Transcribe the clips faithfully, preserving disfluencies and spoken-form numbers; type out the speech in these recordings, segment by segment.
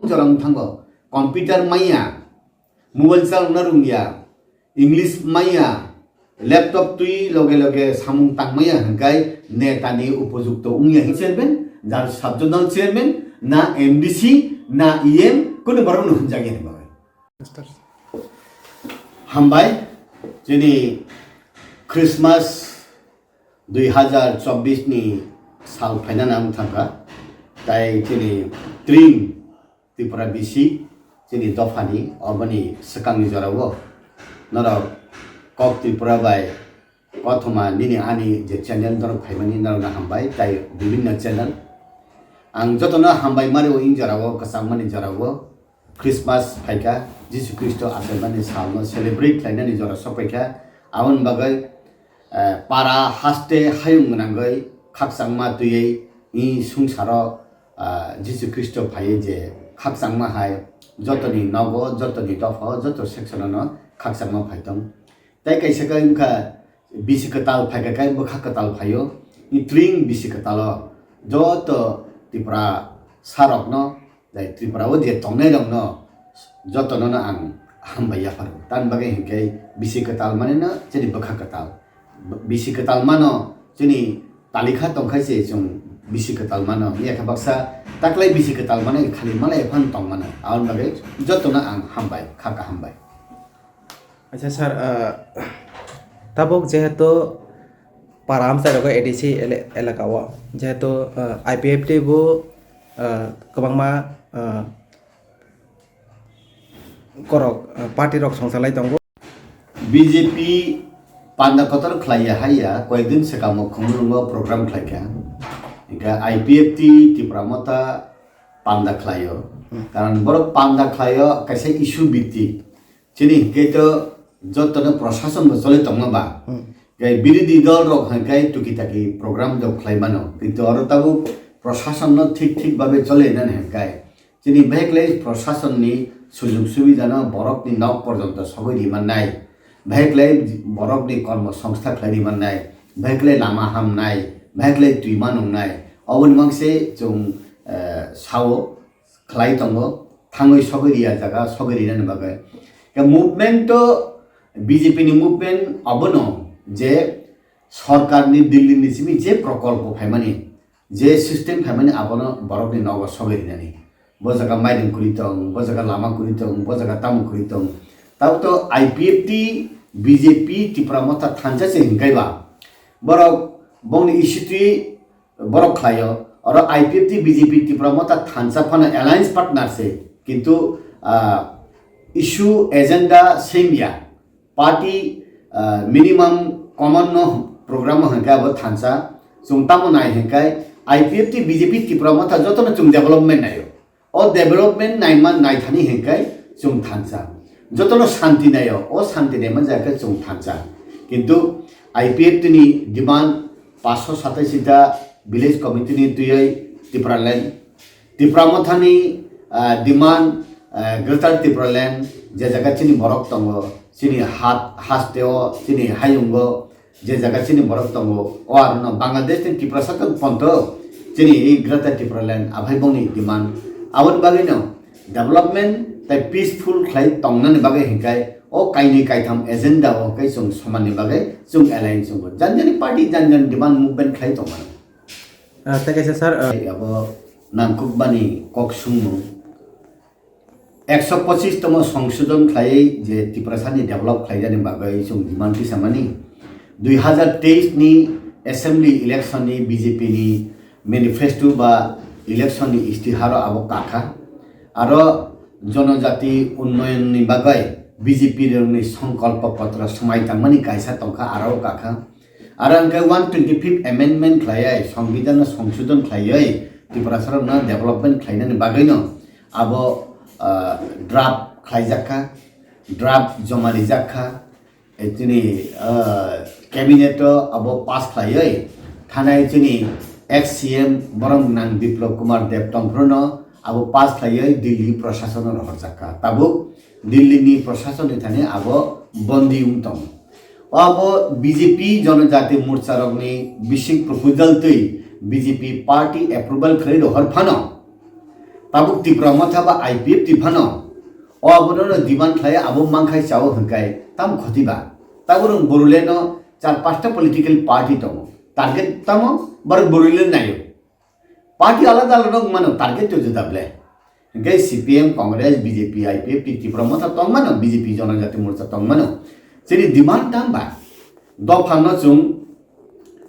Jorang thango, computer maya, mobile chalokna rungya, English maya, laptop twi loge loge samung tangmaya hwnkhe netani upojukto wngya hwnkhe chairman, jar sub zonal chairman, na M D C, na E M, kunu borokno hwnjakya hwnwi. Hambai, chini Christmas dui hazar chobbish ni sal phaina nang thangkha, tai chini tring Tripura bisi chini dophani oboni swkangni jorao norok Kok Tripura bai kothoma nini ani je channel norok phaimani norokno hambai, tai bibinno channel. Ang jotono hambai mari o in jorao, kwchangmani jorao Christmas phaikha, Jisu Khristo achaimani salno celebrate khlainani jora sokpaikha. Aboni bagwi eh, para haste hayung gwnangwi khakchangma twiwi i sungsaro, ah, Jisu Khristo phaiwi je khakchangma hai jotoni nogo, jotoni dopha, joto section-o no khakchangma phaitong. Tei kaisa khe wngkha bisi kwtal phaikha khe bwkha kwtal phaio. I tring bisi kwtalo joto Tripura sarokno Tei Tripura o je tongnai rokno jotono no ang hambai yapharo. Tamni bagwi hinkhe bisi kwtal mani no chini bwkha kwtal. B-, bisi kwtal mano chini talikha tongkhai se chwng bisi kwtal mano. Yakha baksa taklai bisi kwtal mani khali malai phano tong mano. Aboni bagwi jotono ang hambai, kha kaham bai. Acha sir, ah, tabuk jehetu para amchai rogo A D C ele-, elaka o jehetu, ah, I P F T bo, ah, kwbangma, ah, korok, ah, party rok songchalai tongo. B J P panda kotor khlaiya haiya, koyekdin swkang mukhungrwngo program khlaikha. Hinkhe I P F T Tipra Motha panda khlaio. Hmm. Karon borok panda khlaio kaisa issue bhittik. Chini hinkhe to jotono prosason bo choli tongma ba. Hmm. Gai birodhi dol rok hinkhe tuki taki program rok khlai mano. Kintu oro tabuk prosason no thik thik babe choli nani hinkhe. Chini beklai prosason ni sujug subida no borok ni nok porjonto sogwi ri mannai. Beklai borok ni kormo songstha khlai ri mannai. Beklai lama hamnai. Beklai twi manungnai. Oboni mangse chwng, eh, sao. Khlai tongo, thangwi sogwi riya jaga, sogwi rinani bagwi. Khe movement to B J P ni movement abono je sorkar ni Delhi ni simi je prokolpo phaimani, je system phaimani abono borokni nogo sogwi rinani. Bo jaga mairum kwrwi tong, bo jaga lama kwrwi tong, bo jaga tamo kwrwi tong. Tabo to I P F T, B J P, Tipra Motha thansa se hinkaiba. Borok bongni issue twi borok khlaio. Oro I P F T, B J P, Tipra Motha thansa phano alliance partner se. Kintu, ah, issue agenda same ya. Party, ah, minimum common no program o hwnkhe abo thansa. Chwng tamo nai hwnkhe I P F T, B J P, Tipra Motha jotono chwng development naio. O development naima naithani hwnkhe chwng thansa. Jotono shanti naio, o shanti naima jaga khe chwng thansa. Kintu I P F T ni demand paanch sho satais ta village committee ni twiwi Tipraland, Tipra Mothani, ah, demand, ah, Greater Tipraland, je jaga chini borok tongo, chini hat, hasteo, chini hayungo, je jaga chini borok tongo, o arono Bangladesh tei Tiprasa tong ponto, chini i Greater Tipraland, aphai bongni demand. Aboni bagwino development tei peaceful khlai tongnani bagwi hinkhe o kainwi kaitham agenda o khe chwng somanni bagwi chwng alliance wngo. Jani jani party jani jani demand movement khlai tongmano. Ah, tei kaisa sir, ah, Abo nangkukmani kok sungmung. Ekso pochis tomo songsodon khlaiwi je Tiprasani develop khlaijani bagwi chwng demand tisamani. Dui hazar teis ni assembly election ni B J P ni manifesto ba election ni istiharo abo kakha. Aro jonojati unnoyon ni bagwi B J P rokni songkolpo potro swmai tangmani kaisa tongkha aro kakha. Aro hwnkhe one twenty fifth amendment khlaiwi, Songbidan no songsodon khlaiwi, Tiprasarokno development khlainani bagwino abo, ah, draft khlaijakha, draft joma rijakha, eh, chini, ah, cabinet o abo pass khlaiwi, thanai chini ex C M borok nang Biplab Kumar Deb tongphruno abo pass khlaiwi Delhi prosasono rohorjakha. Tabuk Delhi ni prosason ni thani abo bondi wng tongo. O abo B J P Jonojati Morcha rokni bising proposal twi B J P party approval khlai rohor phano, Tabuk Tipra Motha ba I P F T phano o abono no demand khlai, abo mankhai chao hwnkhe tam khoti ba. Tabuk rwng Boroleno char pasta political party tongo. Target tamo bar Borole nayo. Party alada alada wng mano, target to juda ble. Hwnkhe C P M, Congress, B J P, I P F T, Tipra Motha tong mano, B J P Jonojati Morcha tong mano. Chini demand tam ba. Dophano chwng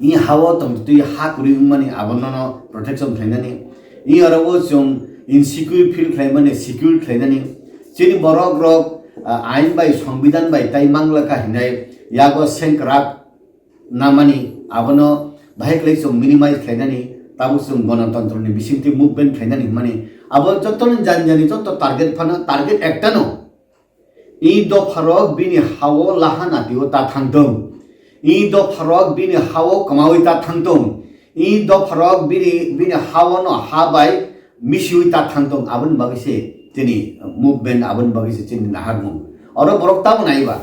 i hao tongtwi ha kwrwi wngmani abono no protection khlainani. I oro o chwng insecure feel khlaimani, secure khlainani. Chini borok rok, ah, ain bai, songbidhan bai tai manglaka hinai yago sengkrak namani abono bahai khlai chwng minimize khlainani, tabuk chwng gonotontroni bisingtwi movement khlainani hwnmani abo jottoni jani jani jotto target phano target ektano. I dopharok bini hao laha natio ta thangtong. I dopharok bini hao kwmawi ta thangtong. I dopharok bini, bini hao no ha bai misiwi ta thangtong. Aboni bagwi se chini movement, aboni bagwi se chini naharmung. Oro borok tamo naiba.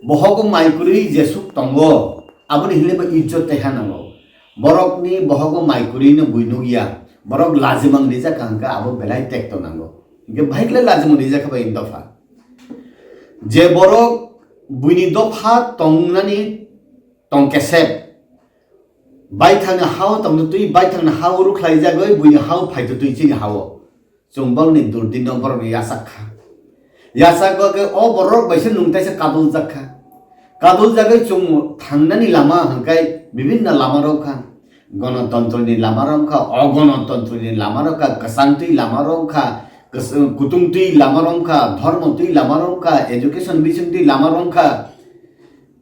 Bohogo mai kwrwi jesuk tongo, aboni hinwi bo ijjot taiha nango. Borokni bohogo mai kwrwino bui nukya, borok lajimang rijak kha hwnkhe abo belai tekto nango. Hinkhe bahai khlai lajimang rijak kha bai dopha. Je borok buini dopha tongnani tong kesep, baithangni hao tongtwi, baithangni hao rwkhlaijagwi buini hao phaitwi chini hao. Chwng borokni durdino borokno yachak kha. Yachak bagwi o borok bai se nwng taisa kaduljak kha. Kaduljagwi chwng thangnani lama hwnkhe bibinno lama rok kha. Gonotontroni lama rok kha, ogonotontroni lama rok kha, kwchangtwi lama rok kha, kwch-, kutungtwi lama rok kha, dhormotwi lama rok kha, education bisingtwi lama rok kha.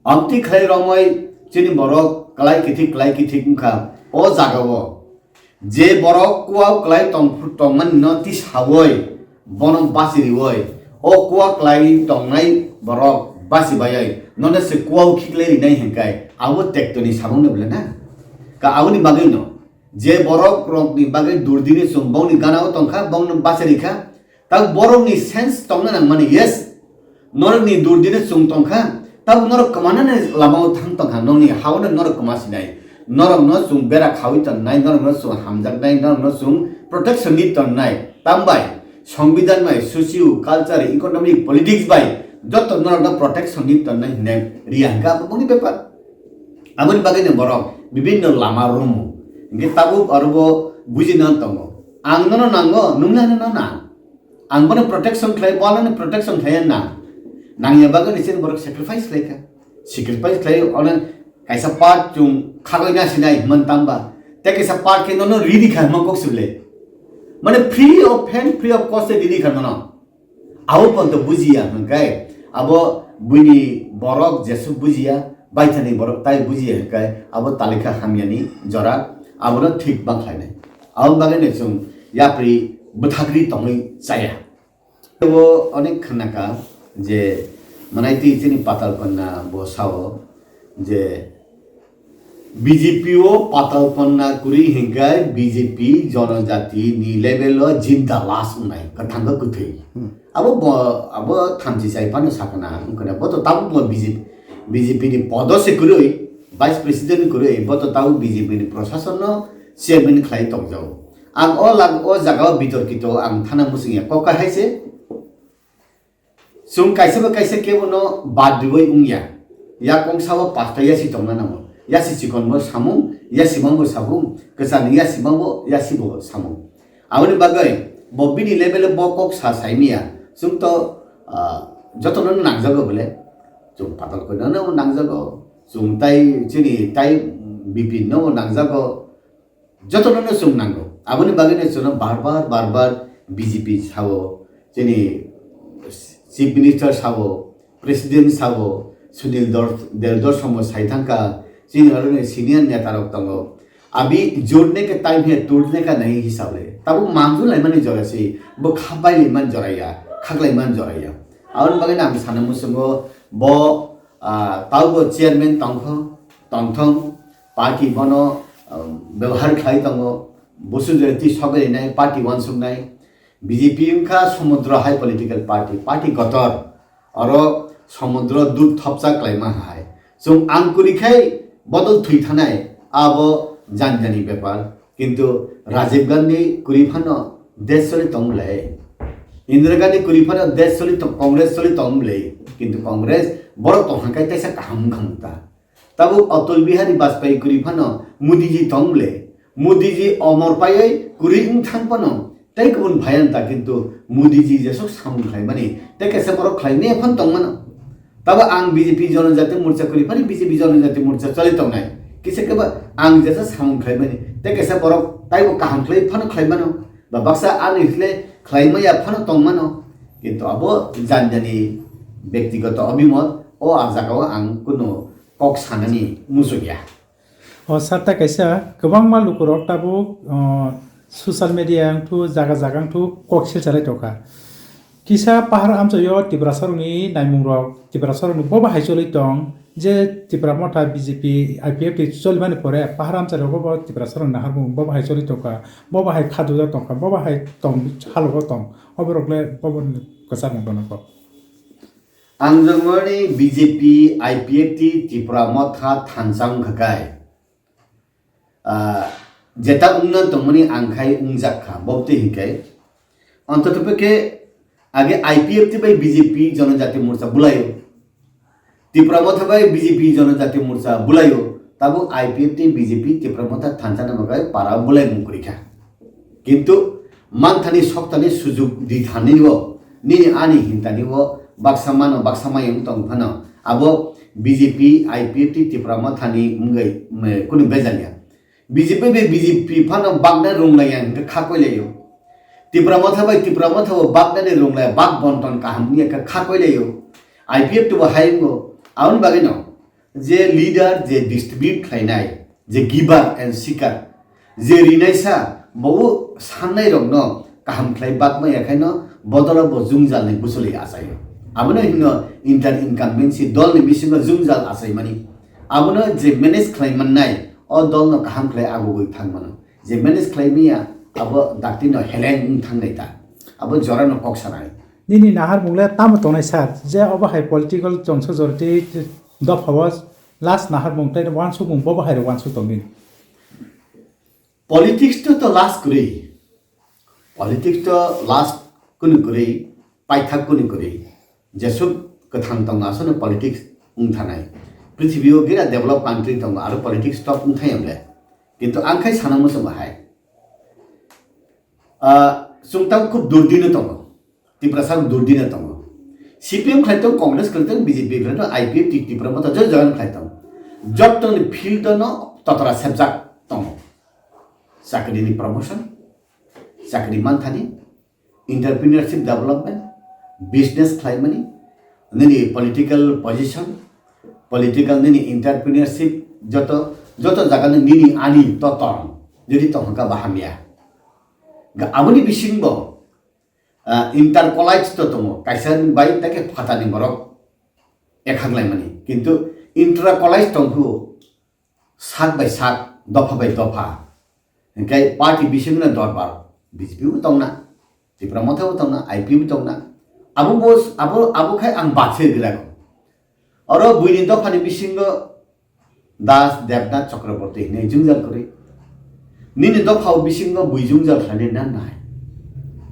Amtwi khlai romwi chini borok klai kithik, klai kithik wngkha o jagao. Je borok kuao klai tong-, tongmani no tisawi, bono bachiriwi, o kua klai tongnai borok bachibaiwi, nono se kuao khiklai rinai hinkai, abo tektoni samung no bole na? Ka aboni bagwi no, je borok rokni bagwi durdini chwng bongni ganao tongkha, bongno bachirikha, Tabuk borokni sense tongna nangmani, yes, norokni durdino chwng tongkha, tabuk norok kwmanani lamao thang tongkha, nokni haono norok kwma sinai, norokno chwng bera khaui tonnai, norokno chwng hamjaknai, norokno chwng protection ni tonnai, tambai, songbidhan bai, socio, culture, economic, politics bai, joto norokno protection ni tonnai hinwi riya hwnkha, abo boni bepar. Aboni bagwino borok bibinno lama romo, hinkhe tabuk aro bo bujina tongo, ang nono nango, nungla nono nang. Ang bono protection khlai, bo ano protection khlai na. Nangya bagwi ni chini borok sacrifice khlai kha. Sacrifice khlai, ono kaisa part chwng khagwi na sinai hwnman tamba. Tei kaisa part khe nono ridi kha hwnma kok sibole. Mane free of hand, free of cost e ridi kha nono. Abo ponto bujiya hwnkai, abo buini borok jesuk bujiya, baithani borok tai bujiya hwnkai, abo talikha hamyani jora, abono thik bang khlainai. Aboni bagwi no chwng yapri bwthagri tongwi chaya. Tebo onek khnaka je manaitwi chini Patal Kanya bo sao je B J P o Patal Kanya kwrwi hinkai B J P jonojati ni level o jinda lash wngnai, kwthang khe kwthwi. Hmm. Abo bo, abo thamchi chai phano sakna wngkha, bo to tabuk bo B J P, B J P ni podo se kwrwi, Vice President kwrwi, bo to tabuk B J P ni prosason no chairman khlai tongjago. Ang o lag-, o jaga o bitorkito ang thana muchungya. Kok hai se, chwng kaisa ba kaisa kebo no bad riwi wngya. Yakung sao pasta yasi tongna nango. Yasi chikon bo samung, yasi mang bo samung, kwchani yasi mang bo, yasi bo samung. Aboni bagwi bo bini level o bo kok sa saimya. Chwng to, ah, jotono nangjago bole. Chwng Patal Kanya no nangjago. Chwng tai chini tai Bipin no nangjago. Jotono no chwng nango. Aboni bagwi no chwngno bar bar, bar bar B J P sao, chini Chief Minister sao, President sao, Sunil Dor-, Del Dorsom bo sai thangkha, chini oro ni senior neta rok tongo. Abhi jotne ke time hai tootne ka nahi hisab hai. Tabuk manju laimani jora se, bo khabai laimani jora ya, khaklai mani jora ya. Aboni bagwi no ang sana muchungo bo, ah, taubo chairman tongkho, tongthong, party bono, um, bebohar khlai tongo, busu jora twi sogwi rinai, party uansuknai. B J P wngkha somudro hai political party, party kotor, oro somudro dud thopsa klaima hai. Chwng ang kwrwi khai bodol thwi thanai, abo janjani bepar. Kintu Rajiv Gandhi kwrwi phano Desh choli tong bwle. Indira Gandhi kwrwi phano desh choli tong, Congress choli tong bwle. Kintu Congress borok tong hwnkhai teisa kaham wngkha ta. Tabuk Atal Bihari Vajpayee kwrwi phano Modi ji tong bwle. Modi ji omor paiwi kwrwi wng thang phano tei kubun phaiyan ta, kintu Modi ji jesuk samung khlaimani tei kaisa borok khlaimaya phano tong mano. Tabo ang B J P Janajati Morcha kwrwi phano B J P Janajati Morcha choli tongnai. Kisa khe ba ang jesa samung khlaimani tei kaisa borok taibo kaham khlai phano khlai mano. Ba baksa ani hwnle khlaimaya phano tong mano. Kintu abo jani jani bektigoto obimot, o a jagao ang kunu kok sanani muchung ya. O sir, ta kaisa kwbangma lukurok tabuk, o, social media wngthu, jaga jaga wngthu kok silchalai tongkha. Kisa pahar amchaio Tiprasarokni naimungrok, Tiprasarokni bo bahai choli tong, je Tipra Motha B J P I P F T choli mani pore pahar amchaio bo Tiprasarokni naharmung bo bahai choli tongkha, bo bahai khadujak tongkha, bo bahai tong, halogo tong, oborok le bo kwchangmung dono kok. Ang jongmani B J P, I P F T, Tipra Motha thansa wngkha kai. Ah, jeta wngna tongmani ang khai wngjak kha, bobtwi hinkai. Antotope khe age I P F T bai B J P Janajati Morcha bulaio. Tipra Motha bai B J P Janajati Morcha bulaio. Tabuk I P F T, B J P, Tipra Motha thansa na bagai para bulai mung kwrwi kha. Kintu manthani soktani sujuk di thani o, nini ani hintani o baksa mano, baksa mayung tong phano, abo B J P, I P F T, Tipra Mothani wngwi, me, kunu bejal ya. B J P bai B J P phano bakna runglai ya hwnkhe kha koilai o. Tipra Motha bai Tipra Motha bo baknani runglai, bak bonton kaham wngya khe kha koilai o. I P F T bo hai wngo, aboni bagwi no. Je leader, je distribute khlainai, je giver and seeker, je rinaisa, bo sannairokno kaham khlai bakmaya khaino bodolo bo jungjalni buchuli achaio. Abono hino inter incumbency, dolni bisingo jungjal achaimani. Abono je manage khlai mannai, o dolno kaham khlai agugwi thang mano. Je manage khlai manya, abo daktino heleng wng thangnai ta. Abo jorano kok sanai. Nini naharmung le tamo tongnai sir, je obo hai political chongsa jorti dopha o last naharmung tei wansukmung bobo hai rok wansuk tongdi. Politics to, to last kwrwi. Politics to last kunu kwrwi, paithak kunu kwrwi. Jesuk kwthang tongo aswkno politics wng thanai. Prithibi o gira develop country tongo aro politics top wng thai ble. Kintu ang khai sana muchungo hai. Ah, chwng tamo khub durdino tongo. Tiprasa durdino tongo. C P M khlai tong, Congress khlai tong, B J P khlai tong, I P F T, Tipra Motha joi join khlai tong. Jottoni field no totora sepjak tongo. Chakrini promotion, chakri manthani, entrepreneurship development, business khlaimani, nini political position, political nini entrepreneurship, joto, joto jagani nini ani to tong, jodi tong hwnkha ba hamya. Ga aboni bisingo, ah, inter college to tongo, kaisa bai tei khe phatani borok ekhak laimani. Kintu intra college tongphuru sak bai sak, dopha bai dopha. Hingke party bisingno dorbar, B J P bo tongna, Tipra Motha bo tongna, I P bo tongna. Abo bo, abo, abo khai ang bathai gelago. Oro buini dophani bisingo Das, Debnath Chakraborty hinwi jwngjal kwrwi. Nini dophao bisingo bui jwngjal khlainai na nai?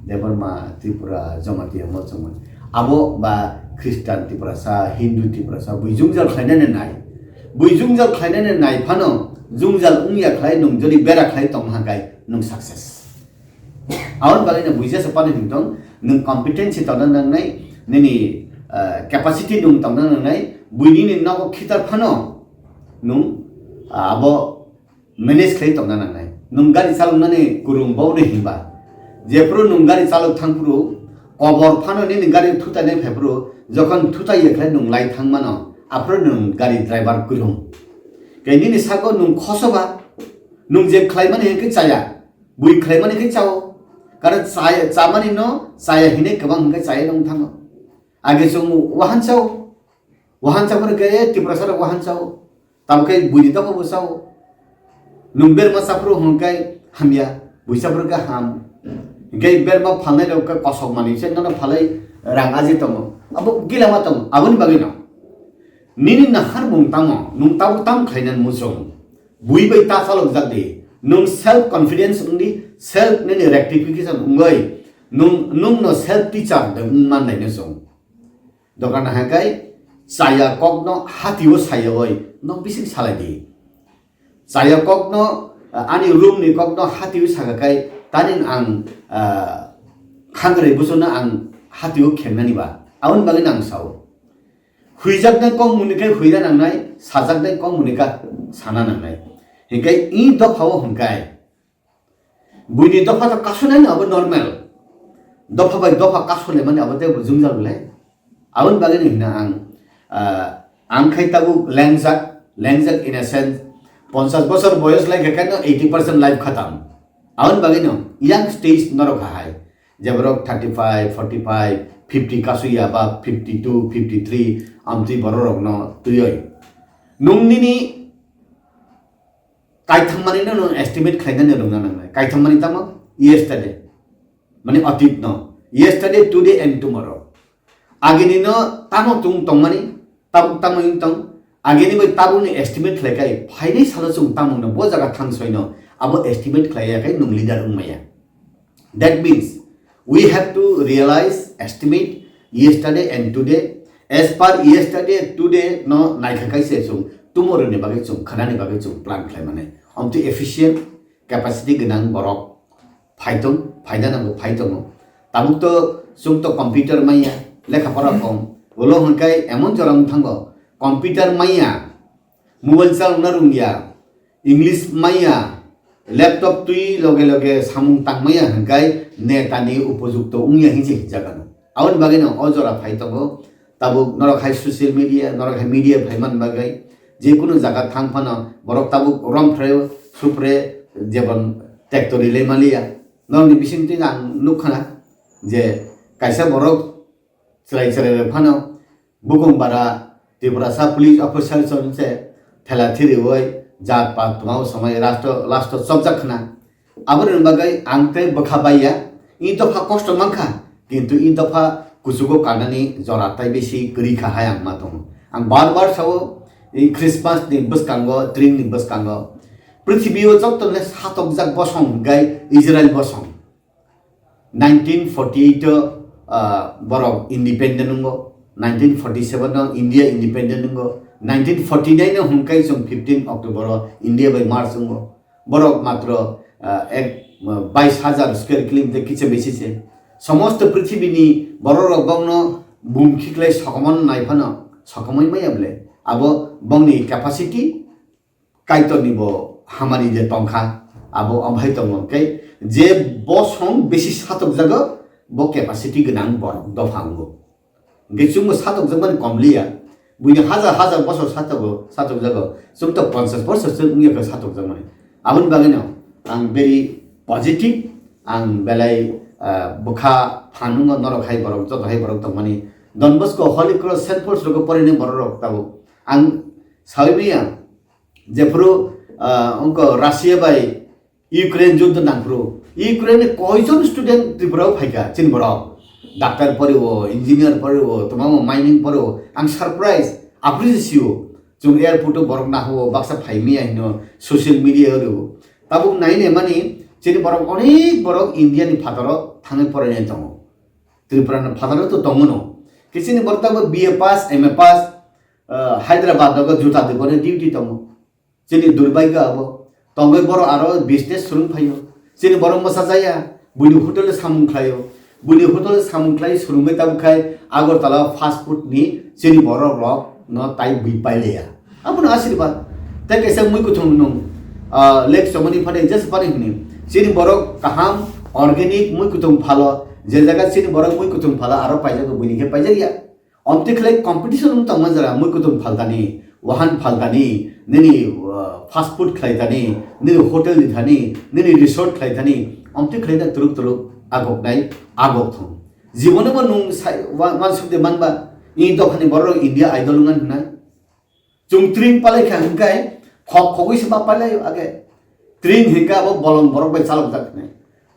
Debbarma, Tripura, Jamatia, Musulman. Abo ba Khristan Tiprasa, Hindu Tiprasa, bui jwngjal khlainai na nai? Bui jwngjal khlainai na nai phano, jwngjal wngya khlai nwng jodi bera khlai tong hwnkhe nwng success. Aboni bagwi no buija se pani hwn tong, nwng competency tongna nangnai, nini, ah, capacity nwng tongna nangnai, buini ni nogo khitar phano nwng, ah, abo manage khlai tongna nangnai. Nwng gari chaloknani kwrwng bo de hinba. Jephuru nwng gari chalok thangphuru, kobor phano nini gari thutai nai phaiphuru, jokhon thutai ya khlai nwng lai thang mano, aphuru nwng gari driver kwrwng. Khe nini sako nwng khosoba, nwng je khlaimani hwnkhe chaya. Bui khlaimani khe chao. Karon chaya, chamani no chaya hinwi kwbang hwnkhe chaya nung thango. Age chwng wahan chao. Wahan chaphuru khe Tiprasa rok wahan chao. Tamo khe buini dophabo chao. Nwng berma chaphuru hwnkhe hamya, bui chaphuru khe ham. Hwnkhe berma phalnai rok khe kosok manwi se nono phalai rang aji tongo. Abo gila ma tongo. Aboni bagwi no. Nini naharmung tamo, nwng tabuk tam khlainani muchung. Bui bai ta chalokjak di, Nwng self confidence wngdi, self nini rectification wngwi nwng nwngno self teacher de wng manlaino chwng. Dokan hakai chaya kokno hatio sayawoi no bising salaidi. Chaya kokno, ah, ani room ni kokno hatio sakakai tani ang, ah, khangrai busono ang hatio khengnani ba. Aboni bagwi ang sao. Huijaknai kok muni khe huina nangnai, sajaknai kok muni kha sana nangnai. Hinkhe i dophao hinkai. Buini dopha to kasunai no abo normal. Dopha bai dopha kasunai mani abo tei bo jwngjal le. Aboni bagwi no hina ang, ah, ang khai tabuk lengjak, lengjak in a sense, ponchas bosor boyos lai khe kano eighty percent life khatam. Aboni bagwi no young stage norok hai. Jeborok thirty five, forty five, fifty kasuya ba fifty two, fifty three amtwi bororokno twiwi. Nwng nini kaitham manwi no nwng estimate khlainani rwngna nangnai. Kaitham manwi tamo? Yesterday. Mani atit no. Yesterday, today and tomorrow. Agini no tamo tung tongmani, tabuk tamo wng tong. Agini bai tabukni estimate khlai kai, phainai salo chwng tamo no bo jaga thang soino, abo estimate khlai ya kai nwng leader wng maya. That means we have to realize, estimate yesterday and today. As per yesterday, today no naikha kaisa chwng tomorrow ni bagwi chwng khanani bagwi chwng plan khlai mani. Amtwi efficient, capacity gwnang borok phai tong, phaina nango, phai tongo. Tabuk to chwng to computer maya, lekha pora kom. Ulo hwnkai emon jora wng thango, computer maya, mobile chalokna rwngya, English maya, laptop twi loge loge samung tangmaya hwnkai netani upojukto wngya hinwi se hinjagano. Aboni bagwino o jora phai tongo. Tabuk norok hai social media, norok hai media phai man bagwi je kunu jaga thang phano borok tabuk romphre supre jebon tekto rilai maliya. Norokni bisingtwi ang nukkhana je kaisa borok chwrai chwrai rok phano bukung bara Tiprasa police officer chwng se thela thiriwi jat pat tongma samai last last chopjak khna. Aboni bagwi ang tei bwkha baiya, i dopha kosto mankha, kintu i dopha kuchugo kanani jora tai bisi kwrwi kha hai ang ma tongo. Ang bar bar sao, i Christmas ni bwskango, tring ni bwskango, prithibi o joto le satokjak bosong hwnkhe Israel bosong. Nineteen forty eight o, ah, borok independent wngo, nineteen forty seven o India independent wngo, nineteen forty nine o hwnkhe chwng fifteen October o India bai merge wngo. Borok matro, ah, ek, ah, bais hajar square kilometer kisa besi se. Somosto prithibini borok rok bokno bum khiklai sokomon nai phano sokomoi maya bole. Abo bongni capacity, Kaitorni bo hamari je tongkha, abo amhai tongo khe je bosong besi satokjago, bo capacity gwnang borok dopha wngo. Hwnkhe chwngbo satokjakmani komliya, buini hajar hajar bosor satogo, satokjago, chwngto ponchash bosor se wngya khe satokjakmani. Aboni bagwino ang very positive, ang belai, ah, bwkha phan wngo norok hai borok, joto hai borok tongmani. Don Bosco, Holy Cross, Saint Paul's rogo porinai borok rok tabuk. Ang saui maya, jephuru, ah, wngkha Russia bai Ukraine juddo nangphuru, Ukraine ni koijon student Tripura o phaikha, chini borok doctor poriwo, engineer poriwo, tongmamo mining poriwo, ang surprise, aphuru se sio, chwng airport o borok nahuo, baksa phaimaya hino social media o rwo. Tabuk nai naimani chini borok onek borok India ni phataro thangwi porainai tongo, Tripura ni phataro to tongo no, khe chini borok tabuk B A pass, M A pass, ah, Hyderabad o juta diboni duty tongo. Chini durbhagyo abo. Tongwi borok aro business swrwng phaio. Chini borok mwsajaya, buini hotel o samung khlaio. Buini hotel o samung khlai swrwngwi tabuk khai Agartala fast food ni chini borok rok no tai bui pailiya. Abono asirwad. Tei kaisa mui kuthung nung, ah, lek chomani phade just bani hwnwi. Chini borok kaham organic mui kuthung phalo. Je jaga chini borok mui kuthung phalo aro paijago buini khe paijakya. Omtwi khlai competition wng tongma jora, mui kutung phaltani, wahan phaltani, nini, uh, fast food khlaitani, nini hotel ni thani, nini resort khlaitani, omtwi khlaina turuk turuk agoknai agok thung. Jibono bo nung sai, wa-, wansuk de manba, i dophani borok India Idol wngna hwnai. Chwng tring palai kha hwnkhai, khok khogwi se ma palai age. Tring hwnka abo bolong borok bai chalok jak hwnwi.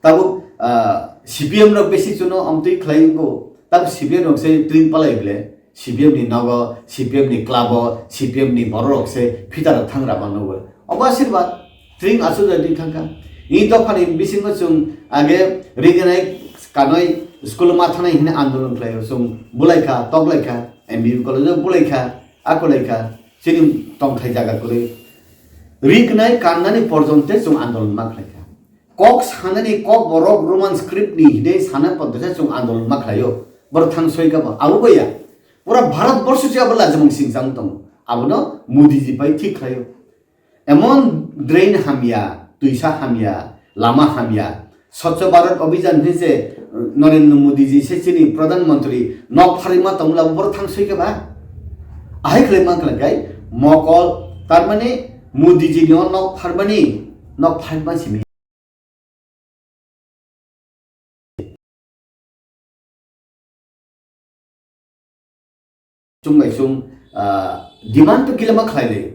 Tabuk, ah, C P M rok besi chuno amtwi khlai wngo. Tabuk C P M rok se tring palai bole. C P M ni nogo, C P M ni club o, C P M ni borok rok se phita rok thang rama nogo. Obo asirwad. String aswk jani thangkha. Ni dophani bisingo chwng age rignai kanoi school ma thanai hwnwi andolon khlaio. Chwng bulaikha, toklaikha, M B B college o bulaikha, akolaikha, chini tongthai jaga kwrwi. Rignai kannani porjonte chwng andolon ma khlaikha. Kok sanani kok borok Roman script ni hwnwi sana poddosa chwng andolon ma khlaio. Borok thang soi kha bo. Abo baya. Pura Bharat borsho se abo lajimung singjang tongo. Abono Modi ji bai thik khlaio. Emon drain hamya, twisa hamya, lama hamya. Swachh Bharat Abhijan hwnwi se, uh, Narendra Modi ji se chini Pradhan Mantri nok pharima tongla borok thang soi khe ba. Ahai khlai man khlai kai mokol, tar mane Modi ji no nok pharmani, nok pharma simi. Chwng bai chwng, ah, demand to kilama khlai le.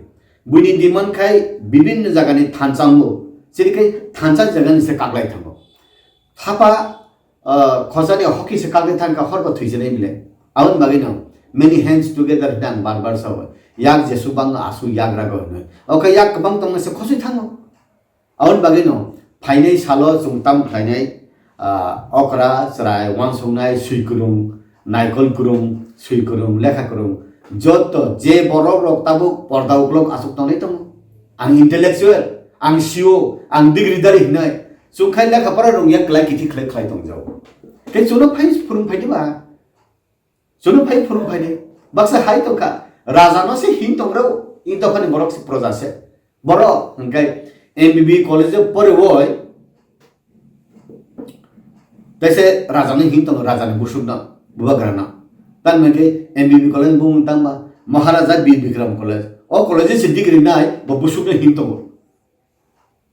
Buini demand khai bibinno jagani thansa wngo. Chini khai thansa jagani se kaklai thango. Thapa, ah, khosani hoki se kaklai thangkha horbo thwisinai bile. Aboni bagwino many hands together hwnwi ang bar bar sao. Yak jesu bangno aswk yak rago hwnwi. Oke yak kwbang tongma se khosoi thango. Aboni bagwino phainai salo chwng tamo khlainai, ah, okra, chwrai, uansuknai, swi kwrwng, naikol kwrwng, swi kwrwng, lekha kwrwng, joto je borok rok tabuk porda uklok aswk tongnai tongo. Ang intellectual, ang C E O, ang degree dari hinai, chwng khai lekha pora rwngya kwlai kithi khlai khlai tongjago. Tei chwngno phai phwrwng phaidi ba? Chwngno phai phwrwng phaidi. Baksa hai tongkha. Raja no se hin tongrw, in dophani borok se proja se. Borok hwnkhe M B B college o poriwoi tese raja no hin tongo, raja ni busuk no, bubagra no. Tamni hwnkhe M B B college bumung tangma Maharaja Bir Bikram College. O college se degree nai, bo busuk no hin tongo.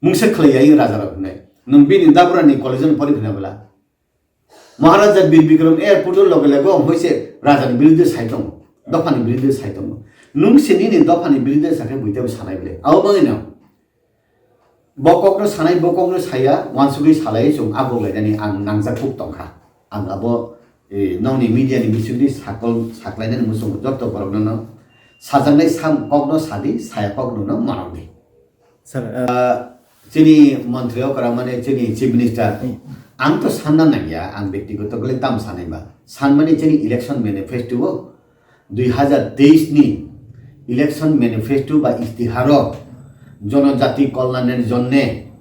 Mungsa khlai ya raja rok hinai. Nwng bini dabra ni college no pori phina bwla. Maharaja Bir Bikram airport o loge loge o hoi se raja ni biruddhe sai tongo, dopha ni biruddhe sai tongo. Nwng se nini dopha ni biruddhe sakhe buitebo sanai bwle. Abo bagwi no bo kok no sanai, bo kok no saya, uansugwi salai chwng abok lai nani ang nangjak kuk tongkha. Ang abo, eh, nokni media ni bisingtwi sakol saklainani muchungo joto borok no no sajaknai sam kok no sadi, saya kok no no manok di. Sir, uh, Ah, chini montri okra mane chini chief minister, Hmm. Ang to sanna nangya, ang bektigoto kole tam sanai ba. Sanmani chini election manifesto o dui hajar teis ni election manifesto ba istiharo jonojati kolyanor jonne,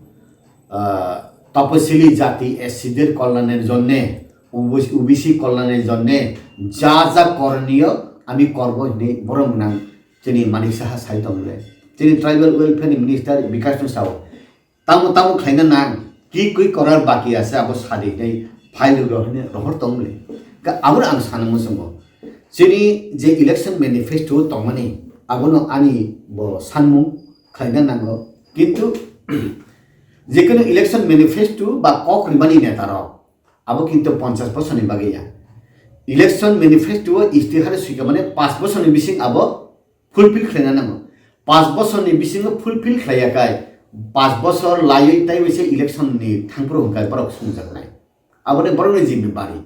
ah, tapasili jati S C der kolyanor jonne, O B C, O B C kolyanor jonne ja ja koroniyo ami korbo hinwi borok nang Chini Manik Saha sai tong le. Chini tribal welfare ni minister Bikash no sao. Tamo tamo khlaina nang, ki kui korar baki ase abo sadi hinwi file rok hinwi rohor tong le. Ka abo ang sana muchungo. Chini je election manifesto tongmani abono ani bo sanmung khlaina nango. Kintu jekunu election manifesto ba kok rimani neta rok abo kintu ponchash bosorni bagwi ya. Election manifesto o istihar swika mane panch bosorni bising abo fulfill khlaina nango. Panch bosorni bisingo fulfill khlaiya kai, panch bosor laiwi taiwi se election ni thangphuru hwnkhe borok sumjaknai. Aboni borokni jimmebari.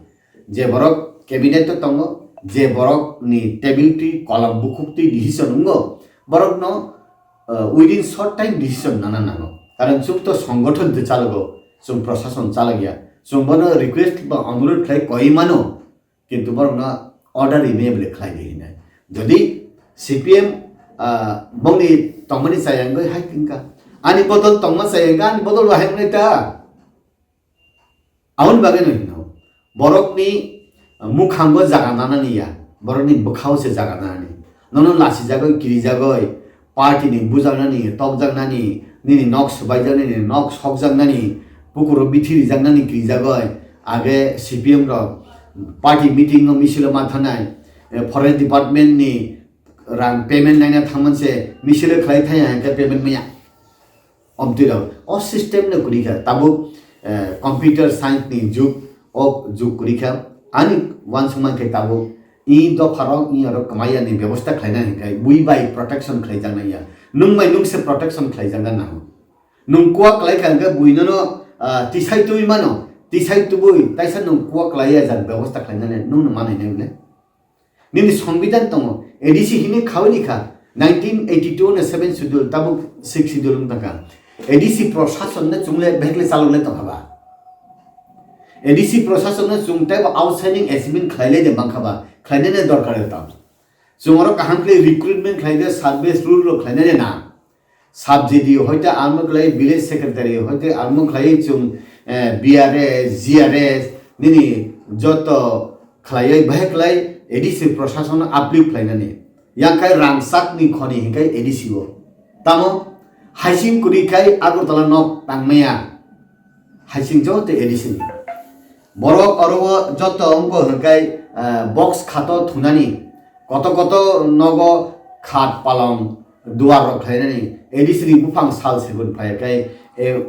Je borok cabinet o tongo, je borokni table twi kolam bukhuk twi decision wngo, borokno, uh, within short time decision nana nango. Karon chwng to songgothon twi chalogo, chwng prosason chalokya. Chwng bono request ba onurodh khlai koi mano, kintu borokno order email khlai di hinai. Jodi C P M, ah, bongni tongmani chayangwi hai tingka, ani bodol tongma chayangka, ani bodol bo hai wngnai ta. Aboni bagwi no hino, borokni mukhango jaga nanani ya, borokni bwkhao se jaga nanani. Nono lasijagwi, kirijagwi, party ni bujaknani, tokjaknani, nini nok swbaijaknani, nok sokjaknani, pukuro bithi rijaknani kirijagwi, age C P M rok party meeting o misil o ma thanai, eh, forest department ni rang payment naina thangman se misil o khlai thaya hwnkhe payment maya. Omtwi rok o system no kwrwi kha tabuk, eh, computer science ni jug, o jug kwrwi kha. Ani uansukma khe tabuk i dopha rok i aro kwmaya ni bebosta khlaina hinkhai bui bai protection khlaijaknai ya. Nwng bai nwng se protection khlaijakna nango. Nwng kuak khlai kha hwnkhe bui nono, ah, tisai twi mano, tisai tubui taisa nwng kuak khlai ya jak bebosta khlainani nwng no manai nai le. Nini songbidhan tongo, A D C hini khawi ni kha, nineteen eighty two no seven schedule, tabuk six schedule wng tangkha. A D C proshasonno chwngle behekle chalokle tongkha ba? A D C proshasonno chwng teibo outstanding achievement khlailai de mankha ba? Khlainani dorkar tong. Chwng oro kaham khlai recruitment khlai de, service rule rok khlainani na. Sub G D O hoite armo khlai, village secretary hoite armo khlai chwng, eh, B R S, G R S nini joto khlaiwi bahai khlai A D C proshasonno uplift khlainani. Yang khai rangchakni khoni hingkai A D C o. Tamo haising kwrwi khai Agartala nok tangmaya. Haising joto A D C ni. Borok oro o joto wngkha hingkai, eh, box khato thunani. Koto koto nogo khat palong duar rok khlainani A D C ni buphang sal segun phai khai, eh,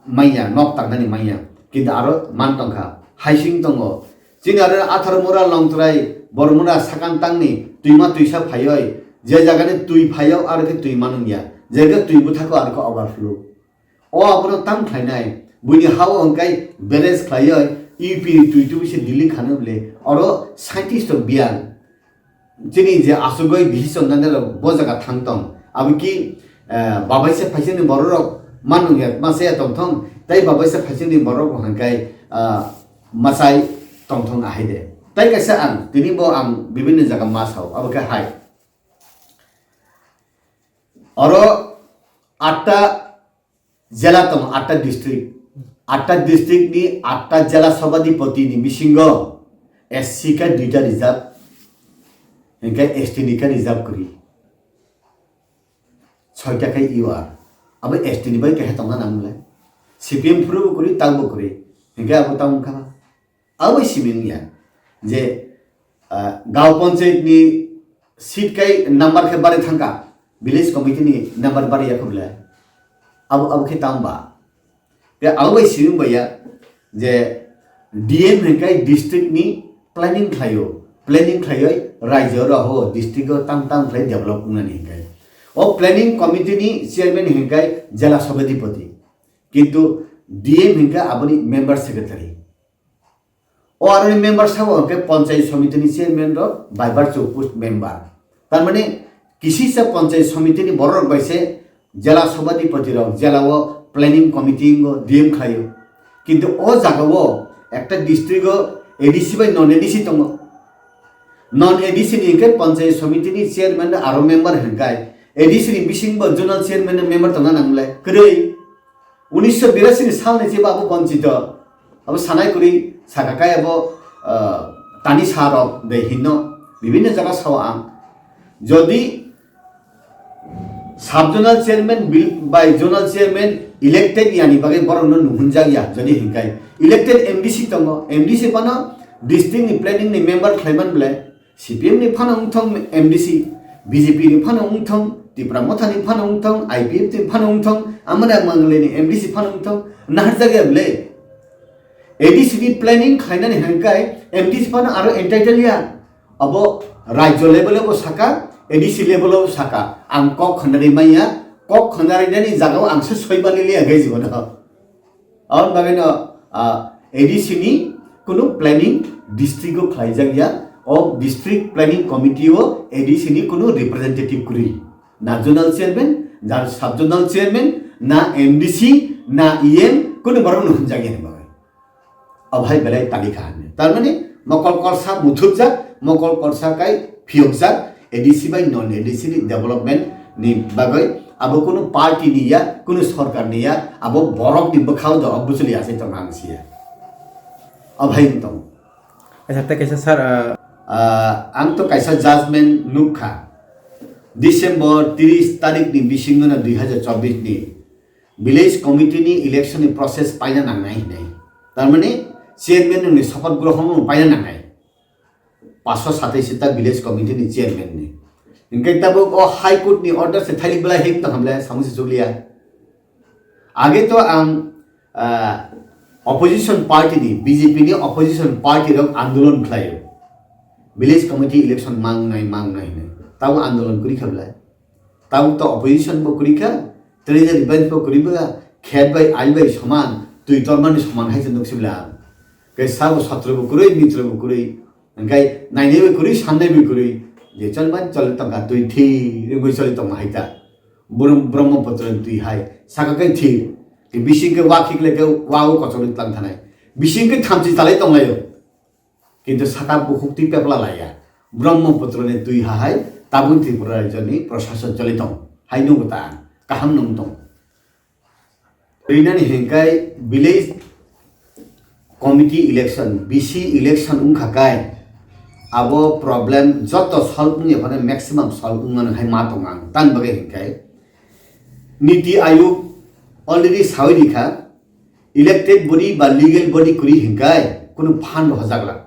manya nok tangnani manya. Kintu aro man tongkha. Haising tongo. Chini aro Atharmura, Longtrai, Bormura sakang tangni twima twisa phaioi, je jagani twi phaio aro khe twi manung ya, je khe twi bwthako aro khe overflow. O abono tang khlainai, buini hao hwnkhe balance khlaioi, U P ni twi twi se Delhi khano bole, oro scientist rok biyang. Chini je asugoi decision nanai rok bo jaga thang tong. Abo ki, eh, babaisa phaisani borok rok manung ya, masa ya tong thong. Tai babaisa phaisani borok rok hwnkhe, ah, masai tong thong ahai de. Tai kaisa ang, tini bo ang bibinno jaga ma sao, abo khe hai. Oro atta jela tongo, atta district. Atta district ni atta jela sobadipoti ni bisingo S C khe duita reserve, hingkhe S T ni khe reserve kwrwi. Soita khe U R. Abo S T ni bai keha tongna nang le. C P M phuru bo kwrwi, tak bo kwrwi. Hingkhe abo tamo wngkha. Abo simi wngya je, ah, gaon panchayat ni seat kai number khe bari thangka, village committee ni number bari yakho bwle. Abo, abo khe tamo ba. Te abo bai simi wngya je D M hingkai district ni planning khlaio, planning khlaioi raijyo roho district o tam tam khlai develop wngnani hingkai. O planning committee ni chairman hingkai jela sobadipoti. Kintu D M hingka aboni member secretary. O aroni member sabo hingke panchayat somiti ni chairman rok by virtue of post member. Tar mane kisisa panchayat somiti ni borok rok bai se jela sobadipoti rok jela o planning committee o D M khlaio. Kintu o jaga o ekta district o A D C bai non A D C tongo. Non A D C ni hingke panchayat somiti ni chairman aro member hingkai A D C ni bising bo zonal chairman ni member tongna nang le kwrwi. Unisho birasi ni sal ni jeba abo bonchito. Abo sanai kwrwi saka kai abo, ah, tani sa rok de hinno bibinno jaga sao ang. Jodi sub zonal chairman bil-, bai zonal chairman elected yani bagwi borokno nuhunjak ya, jodi hinkai elected M D C tongo, M D C phano district ni planning ni member khlaiman bwle, C P M ni phano wngthong M D C, B J P ni phano wngthong, Tipra Motha ni phano wngthong, I P F T ni phano wngthong, amani mangle ni M D C phano wngthong, naharjak ya bwle. A D C ni planning khlainani hinkai M D C phano aro entitled ya. Abo rajyo level o saka, A D C level o saka. Ang kok khonari manya, kok khonari nani jaga o ang se soibani liya gai jibono. Aboni bagwi no, ah, A D C ni kunu planning district o khlaijak ya, o district planning committee o A D C ni kunu representative kwrwi. Na zonal chairman, na sub zonal chairman, na M D C, na E M, kunu borok no hwnjak ya ni bagwi. Abo hai belai tali kha hwnwi. Tar mani mokol korsa muthupjak, mokol korsa kai phiyokjak, A D C bai non A D C ni development ni bagwi abo kunu party ni ya, kunu sorkar ni ya, abo borok ni bwkhao do buchuli achai tongma ang si ya. Abo hai wng tongo. Acha, tei kaisa sir, ah, Ah, ang to kaisa judgment nukha. December tris tarik ni bisingo no dui hazar chobbish ni village committee ni election ni process paina nangnai hinwi. Tar mani chairman ni shapat grohon no paina nangnai. Paso satais ta village committee ni chairman ni. Hingke tabuk o High Court ni order se thailik belai hik tong hamle samung se chukliya. Age to ang, ah, opposition party ni, B J P ni opposition party rok andolon khlaio. Village committee election mangnai, mangnai hinwi. Tabuk andolon kwrwi kha belai. Tabuk to opposition bo kwrwi kha, treasury bench bo kwrwi kha, khet bai ail bai soman, twi tormani soman hai se nuk sibla. Khe sabo satro bo kwrwi, mitro bo kwrwi, hingkai nainai bo kwrwi, sannai bo kwrwi, je chonmani choli tongkha, twi thir wngwi choli tongma hai ta. Brum-, Brahmaputra ni twi hai saka khe thir, bising khe wa khiklai khe wa o kochorwi tlang thanai, bising khe thamchi chalai tonglaio, kintu saka bukhuk twi pepla laiya. Brahmaputra ni twi ha hai tabuk Tripura rajyo ni prashason choli tong hai nukgo ta ang, kaham nung tong. Rinani hingkai village committee election, B C election wngkha kai, abo problem joto solve wngya phano maximum solve wngmano hai ma tongo ang. Tamni bagwi hingkai Niti Ayog already sawi rikha, elected body ba legal body kwrwi hingkai kunu fund hojakla.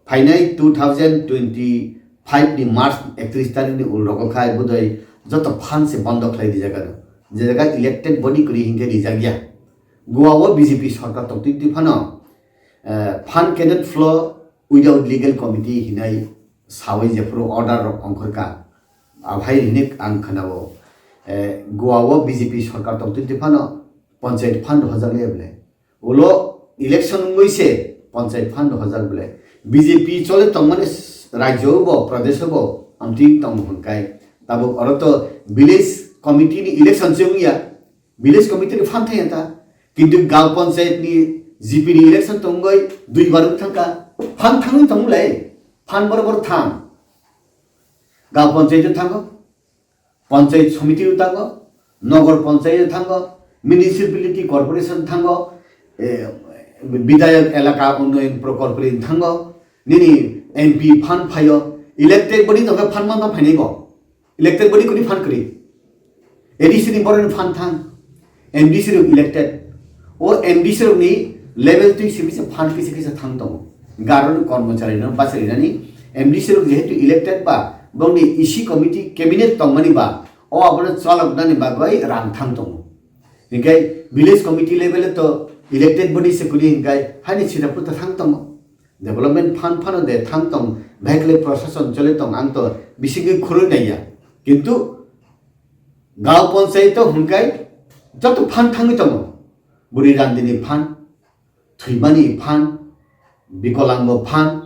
Phainai two thousand twenty-five ni March ektrish tarikh ni ulrogo khai budai joto fund se bondo khlai rijak ano. Je jaga elected body kwrwi hinkhe rijak ya. Goa o B J P sorkar tongtwi twi phano, eh, fund cannot flow without legal committee hinai sawi jephuru order rok ongkhorkha. Aphai hinik ang khnao, eh, Goa o B J P sorkar tongtwi twi phano panchayat fund hojak ya bwle. Ulo election wngwi se panchayat fund hojak bwle. B J P chole tongmani s-, rajyo bo, pradesh bo, amtwi tong hwnkai. Tabuk oro to village committee ni election se wngya. Village committee ni fund thangya ta. Kintu gaon panchayat ni G P ni election tongwi dui bar wng thangka. Fund thangwi tongmulai. Fund bor bor thang. Gaon panchayat thango. Panchayat samiti thango, Nagar Panchayat thango, Municipality Corporation thango, eh, Bidhayak Elaka Unnayan Pro-, Corporation thango, nini M P fund phaio, elected body tongkha fund ma phainai bo, elected body kuni fund kwrwi, A D C ni boroni fund thang, M D C rok elected. O M D C rokni level twi simi se fund kisa kisa thang tongo. Garon kormochari no bachari nani M D C rok jehetu elected ba, bongni E C committee cabinet tongmani ba, o abono chalok nani bagwi rang thang tongo. Hinkhe village committee level to elected body se kuni hinkhe hani sita puta thang tongo. Development fund phano de thang tong, bahai khlai prashason chole tong, ang to bisingwi khurui naiya. Kintu gaon panchayat o hwnkai joto fund thangwi tongo. Buri Randini fund, Thwimani fund, Bikolango fund,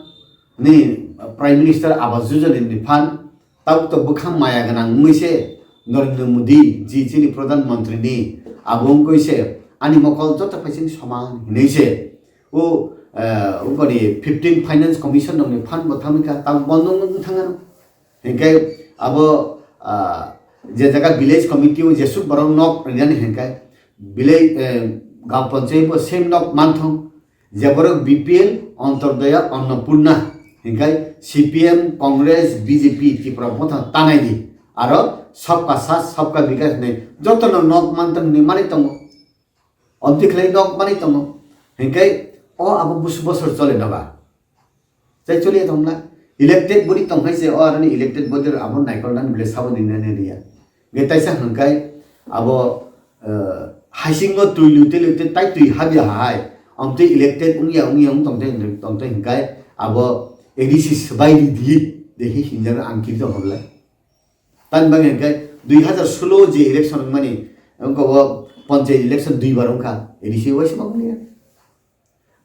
ni Prime Minister Awas Yojana ni fund, tabuk to bwkhang maya gwnang wngwi se Narendra Modi ji chini Pradhan Mantri ni abo wngwi se ani mokol joto phaising soman hinwi se. O, eh, wngkoni fifteen Finance Commission rokni fund bo thangwi kha, tabuk bondo wngwi thang ano. Hinkhe abo, ah, je jaga village committee o jesuk borok nok rinani hinkhe village, eh, gaon panchayat bo same nok manthong, je borok B P L, Antyodaya, Annapurna, hinkhe C P M, Congress, B J P, Tipra Motha tanai di, aro sabka saath, sabka vikas hinwi jotono nok manthong hinwi manwi tongo. Omtwi khlai nok manwi tongo. Hinkhe o abo bus-, bosor chole doga. Tei chole tongla. Elected body tongkhai se o aroni elected body rok abo naikol nani bwle sabo ni nani riya. Ge taisa hwnkhai abo, eh, haisingo twi lute lute tai twi habya hai. Omtwi elected wngya wngya wng tongte tongte hwnkhai abo A D C swbai di di de hi hinjak ang kiri tong hoble. Tamni bagwi hinkhe dui hazar solo je election wngmani, wngkha o panchayat election dui bar wngkha, A D C waisa ma wngya.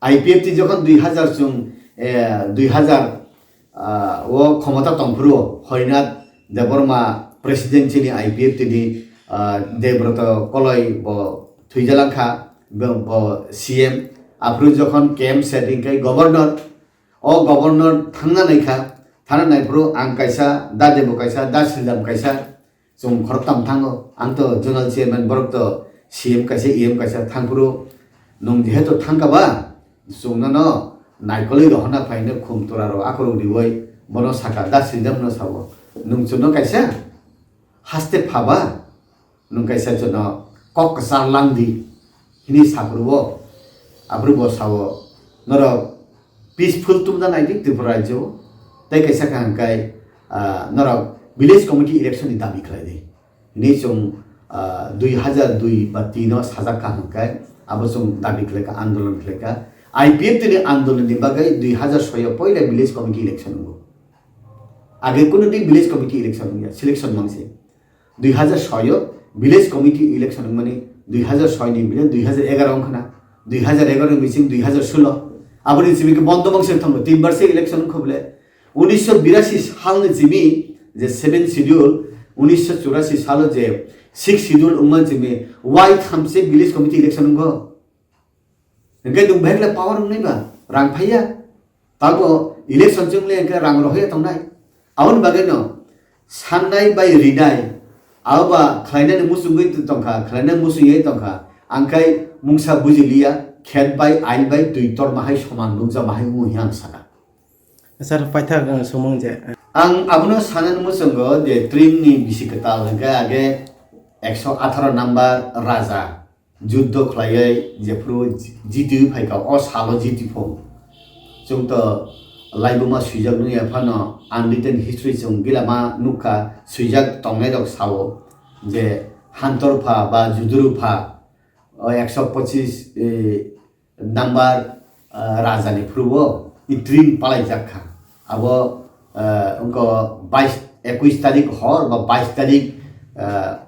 I P F T jokhon dui hazar chung, eh, dui hazar, ah, o khomota tongphuru Horinath Debbarma president chini I P F T ni, ah, Debroto Koloi bo thwijalangkha, bo, bo C M, aphuru jokhon K M Seth hinkhe governor, o governor thangna naikha, thangna naiphuru ang kaisa, da Debo kaisa, da Sridham kaisa, chwng khoroktham thango. Ang to zonal chairman, borok to C M kaisa, E M kaisa, thangphuru nwng jehetu thangkha ba, chwng nono naikolwi rohorna phaino khum tora rok akhorok riwi bono sakha, da Sridham no sao, nwng chwngno kaisa haste phaba, nwng kaisa jono kok kwchar lang di, hini saphuru bo, aphuru bo sao, norok peaceful tubuna nai di Tripura rajyo o, tei kaisa kha hwnkhai, ah, norok village committee election ni dabi khlai di, hini chwng, ah, dui hazar dui ba tin o sajak kha hwnkhai, abo chwng dabi khlai kha, andolon khlai kha, I P F T ni andolon ni bagwi dui hazar soi o poila village committee election wngo, age kunu di village committee election wngya, selection mangse. Dui hazar soi o village committee election wngmani, dui hazar soi ni bile dui hazar egaroh wngkhana, dui hazar egaroh ni bising dui hazar solo, aboni simi khe bondo mangse thango, tin bar se election wngkha bole. Unisho birasi sal ni simi je seven schedule Unisho churasi salo je six schedule wngma chimi wai thamse village committee election wngkho. Hingke nwng bahai khe power wngnai ba, rang phaiya. Tabo election chwng le hingke rang rohorya tongnai. Aboni bagwi no sannai bai rinai, abo ba khlainani muchungwi tongkha, khlainani muchungwi tongkha. Angkhai mungsa bujiliya, khet bai, ain bai, twi tor mahai soman nukja mahai wng hi ang sakha. Sir, paithak, uh, sumung je. Ang abono sanani muchungo je Tring ni bisi kwtal hingke age ekso atharo number raja. Juddo khlaiwi jephru jiti phaikha, o salo jiti pho. Chwng to laibuma swijak nungya phano unwritten history chwng gila ma nukha, swijak tongnai rok sao je Hantor pha ba Juduru pha, o ekso pochis, eh, number, ah, raja ni phuru o i Tring palaijak kha. Abo, ah, wngkha bais, ekwis tarik hor ba bais tarik, ah,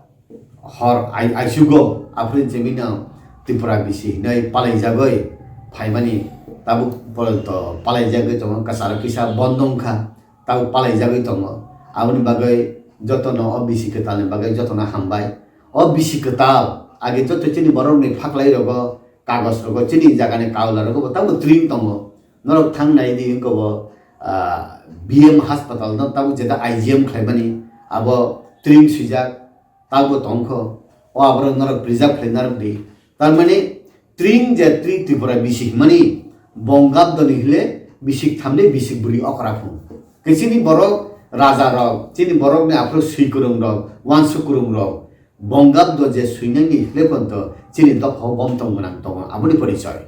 hor ai-, aisugo aphuru chimino Tripura bisi hinwi palaijagwi phaimani tabuk porjonto palaijagwi tongo, kwcharo kisa bondo wngkha, tabuk palaijagwi tongo. Aboni bagwi jotono o bisi kwtalni bagwi jotono hambai. O bisi kwtal age joto chini borokni phaklai rogo kagoj rogo chini jagani kaula rogo bo tabuk Tring tongo. Norok thang nai di wngkha bo, ah, B M hospital no tabuk jeta I G M khlaimani abo Tring swijak tabuk tongkho. O aborok norok preserve khlai narwk di. Tar mani Tring je Tri Tripura bisi hwnmani Bongabdo ni hile bisik thamde bisik bwrwi okra phung. Khe chini borok raja rok, chini borok ni aphuru swi kwrwng rok, wansuk kwrwng rok, Bongabdo je swinani hile ponto chini dopha o bomtong gwnang tongo, aboni porichoi.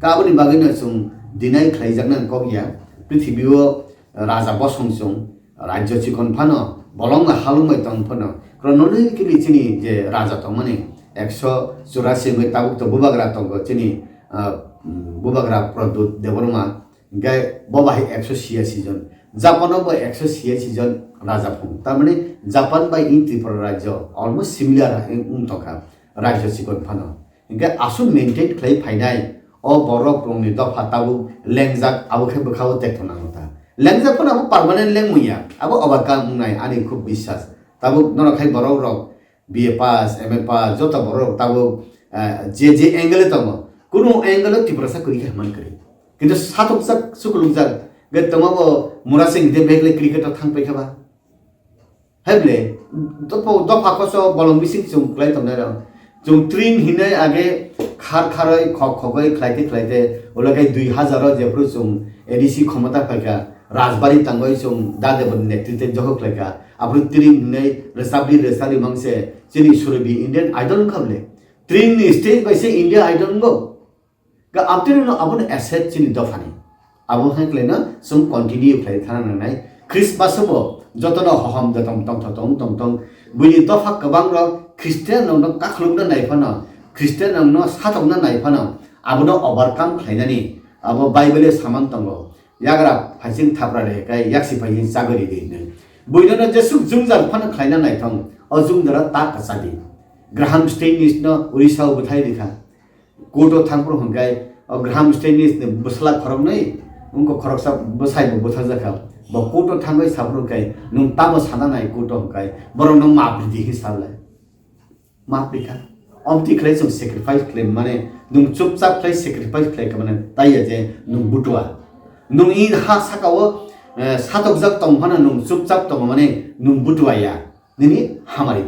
Ka aboni bagwi no chwng deny khlaijaknani kok ya, prithibi o raja bosong chwng rajyo chikon phano, bolongno halwngbai tong phano, chronologically chini je raja tongmani ekso churasi wngwi tabuk to bubagra tongo chini, ah, bubagra Pradyut Debbarma, hingke bo bai ekso siyasi jon, Japan o bo ekso siyasi jon raja phung. Tar mani Japan bai in Tripura rajyo almost similar wng tongkha rajyo chikon phano. Hingke aswk maintain khlai phainai o borok rokni dopha tabuk lengjak, abo khe bwkha o tekto nango ta. Lengjak phano abo permanent lengmung ya, abo overcome wngnai ani khub biswas. Tabuk norok hai borok rok B A pass, M A pass, joto borok tabuk, eh, je je angle tongo, kunu angle o Tiprasa kwrwi khe hwnman kwrwi. Kintu satokjak, sukulukjak, ge tongma bo Murasing de begle cricket o thang paikha ba. Hai ble, dopha, dopha koso bolong bising chwng kwlai tongnai rok. Chwng Tring hinwi age khar kharwi khok khogwi khlaite khlaite, ulo khe dui hazar o jephru chwng A D C khomota phaikha, Rajbari tangwi chwng Dadeboni netrite joho khlaikha. Aphuru Tring hinwi rwchapli rwchari mangse chini Surobi Indian Idol wngkha ble. Tring ni stage bai se India Idol wngo. Ga abdini no abono asset chini dophani. Abo hai khlaino chwng continue khlai thana nangnai. Christmas o bo jotono hohom jotom tongtho tong tong tong. Buini dopha kwbang rok Christian rok no kakhulukna nai phano, Christian rok no satokna nai phano, abono overcome khlainani abo Bible o samang tongo. Yagra phaising thapra de kai yaksi phaising chagori de hinwi. Buino no jesuk jwngjal phano khlaina naithong, o jwngjalo ta kwchadi. Graham Staines no Orissa o bwthai rikha. Court o thangphuru hwnkhe o Graham Staines ni bwsla khoroknwi, wngkha khoroksa bwsai bo butharjakha. Bo court o thangwi saphuru hwnkhe nwng tamo sana nai court o hwnkhe borok no map ridi hin salai. Map rikha. Omtwi khlai chwng sacrifice khlai mane, nwng chupchap khlai sacrifice khlai kha mane taiya je nwng butua. Nwng i ha saka o, eh, satokjak tong phano nwng chupchap tongo mane nwng butua ya. Nini hamari